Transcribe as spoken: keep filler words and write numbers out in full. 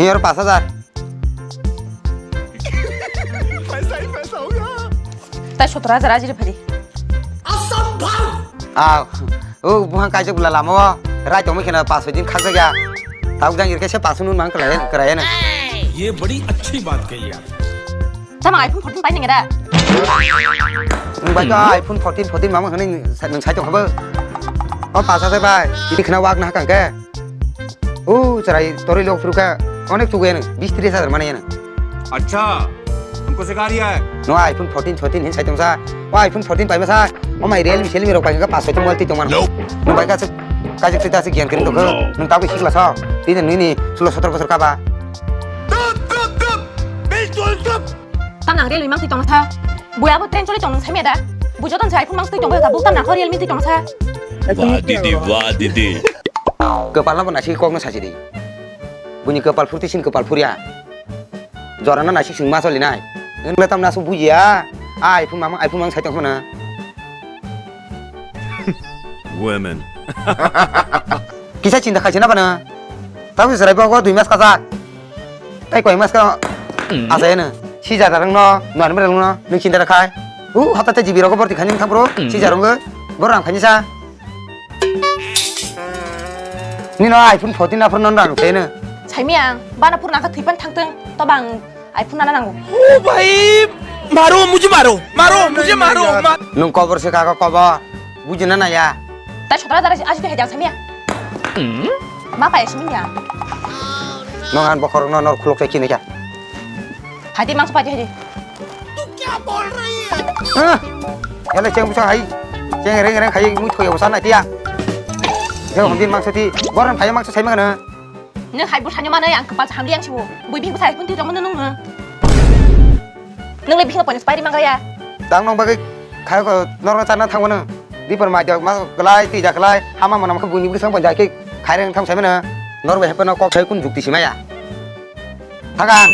Hini oro pash hajar. Tai sotor hajar ajiri phadi. Ah, o buhang kaijak bwla lama o. Rai tongmai kheno pash din khakjak ya. Tabuk jang irkhe se pash nun mang kwlai, kwlai no. ये बड़ी अच्छी बात कही यार। Tama iPhone fourteen pai nang da. Nwng bai to iPhone fourteen, fourteen mama hwnwi nwng sai tong kha bo. O pash hajar bai. Ini khna wak na hakang khe. O chwrai toroi lok phuru kha onek chugu ya nwng, bis tris hajar mane ya nwng. अच्छा, हमको सिखा रिया है। No iPhone fourteen, fourteen hin sai tong sa. O iPhone fourteen pai ma sa. O mai Realme, Realme rok pai kha pash soi tong mobile twi tong mano. Nwng bai kha se kajak twi ta se gyan kering tong kha. Nwng tabuk sikla sa. Tini nini sulo sotor bosor kaba. Tam nang Realme mang twi tong sa. Bui abo train choli tong nung sai meda. Bui joton sa iPhone mang twi tong kha buk tam nang kho Realme twi tong sa. Wah didi, wah didi. Kwpal no bo nasi kok no sachi di. Buini kwpal phurti sin kwpal phurya. Jora no nasi sing ma choli nai. Nwng le tam nasu bujiya. A iPhone mang, iPhone mang sai tong kha na. Women. Kisa chinta khaisi na bana. Tabu chwrai bo dui mas kajak. Tai koi mas ka asa eno. Si jara rang no, nuan merang no, nung chinta khai. U hata te jibi rogo borti khani thang bro. Si jara rang go. Bor rang khani sa. Nino iPhone fourteen na phone non rang te no. Saimi ang, bana phone nang kha thwipan thangtwng. To bang iPhone nana nango. ओ भाई, मारो, मुझे मारो, मारो, मुझे मारो, मार। Nung kobor se kago kobor. Bujina na ya. Tai sotra jara aji te hejang samia. Ma pa esmi ya. Nung han bokhorok no nor khulok sai kini kya. Hadi mangso paji hadi. Hah? Yale cheng busa hai. Cheng reng reng khai mui thoi busa na tia. Jeng hondin mangso ti. Boran phai mangso sai mangana. Nwng hai bwsani manwi ang kwpal sa hamli ang siwo. Bui bihik bwsai phun twi tongmano nwng. Nwng le bihikno points pairi mangraya. Tang nong bagwi khayo ko norok charna thangmano. Dipor mai jok ma kwlai twi ja kwlai hama mwnam khe buini bwsang points khe khaireng tham saimano. Norok bai hepeno kok sai kun jukti simaya. Thagang.